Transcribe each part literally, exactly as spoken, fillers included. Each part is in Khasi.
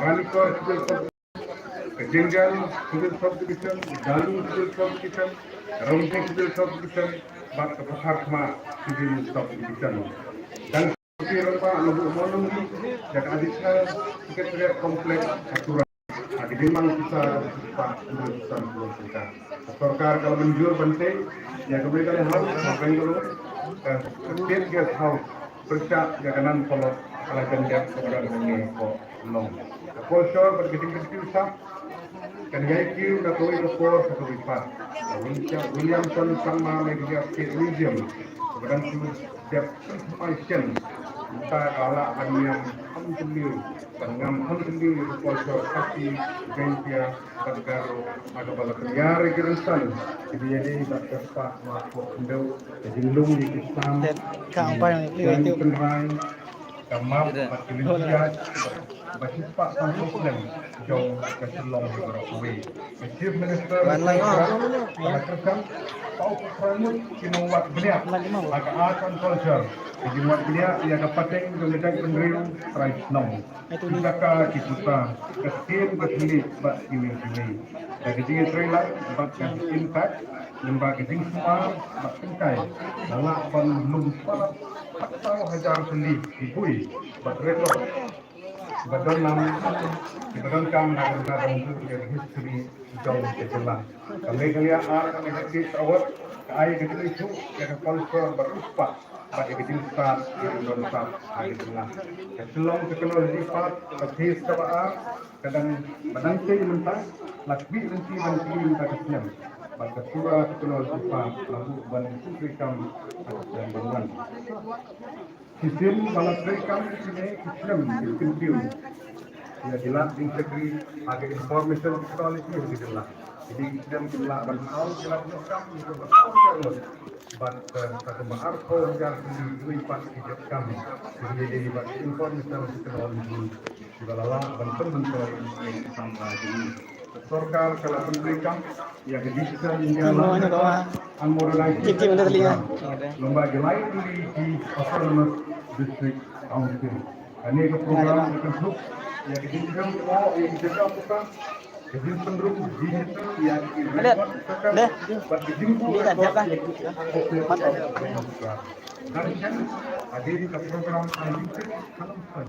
Ranikor Civil Sub-, ka Jengjang Civil Subdivision, Dalu Civil Subdivision, Rongcheng Civil Subdivision, bad ka Patharkhmah Civil Subdivision. Dang ki rangbah la buh monuments ïa ka Additional Secretariat Complex ha Tura. Ha ka jingmang pisa, pisa, pisa, pisa. Ka sorkar ka la mynjur ban tei ïa ka Meghalaya House ha Bangalore, ka State Guest House pyrshah ïa ka nan polot ka la jan dep ka dang ngi ko long. Ka Kolshor bad ka jingkyrkhu sap kan ïai kiew na kawei ka por sha kawei pat. Ka William-, Williamson Sangma Meghalaya State Museum kaba dang shu dep pynshai shen, mynta ka la lah ban ïam kham tymmen, ban ngam kham tymmen ïa ka Kolshor Khasi, Jaiñtia bad Garo, ha kaba la pynïar ïa ki rynsan kiba ïadei bad ka spah, ka khyndew, ka jinglong ïa ki sam, ka bai, ka bai, ïa ki tynrai, ka map bad ki lynti ïaid ba shispah sanphew snem jong ka Shillong baroh kawei. Ka Chief Minister ka la kyrkhu, paw pyrshah mut ki nongwad bniah ha ka Art and Culture, ki jingwad bniah ïa ka pateng jong ka jaitbynriew trai shnong, ki jaka ki puta, ka siem ka thylliej bad kiwei kiwei. Da ka jingïatreilang bad ka impact, lyngba ka jingsumar bad tyngkai, la lah ban lum palat khatsaw hajar tylli ki bui bad record kiba don lang, kiba donkam na ka bynta ban buh ïa ka history jong ka jylla. Ka Meghalaya Art and Heritage Award ka ai ka jingithuh ïa ka culture ba riewspah bad ïa ka jingstad ïa ka jingstad ha ka jylla. Ka Shillong Technology Park, ka phase kaba ar, ka dang, ba dang tei mynta, la khmih lynti ban plie mynta ka snem. Bad ka Tura Technology Park la buh ban treikam ha ka snem ban wan. Shisien ba la treikam kine ki snem ki kyntiew ïa ki lad jingshakri ha ka information technology ha ka jylla. Ki dei ki snem ki lah ban thaw ki lad jingdonkam, ki lah ban thaw ki lad jingdonkam. Bad, eh, sa kumba arphew hajar tylli kiwei pat ki jait kam kiba ïadei bad information technology kiba la lah ban pynmyntoi ïa ki samla jong ngi. Ka sorkar ka la pyntreikam ïa ka Digital India Launchpad and Modernization Program lyngba ki lai tylli ki Autonomous District Council. Kane ka program ka kynthup ïa ka jingkren ïa ki jaka puka, ka jingpynrung digital ïa ki record, bad ka jingpynrung record ïa ki office of register. Dang shen hadien ka program ai jingkit ka long shen.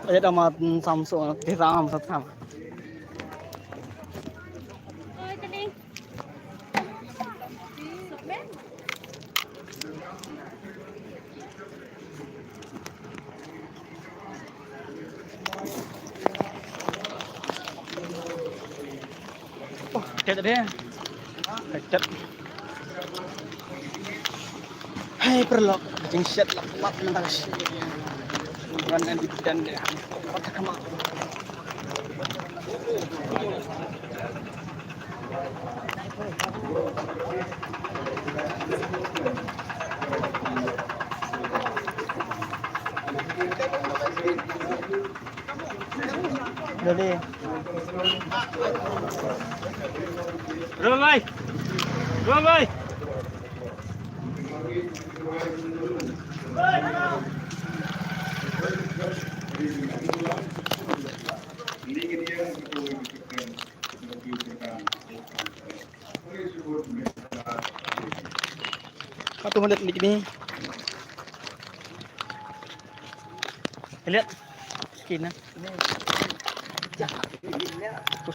Aja dama samsung, di ram sam. Oh, tet deh. Tet. Hai, paralok, jingshet lah mat mentang. Wan nan di bidan deh. Mat kama. Dale. Roll, bhai. Roll, bhai. Satu menit lagi ni. Lihat. Skin, ah.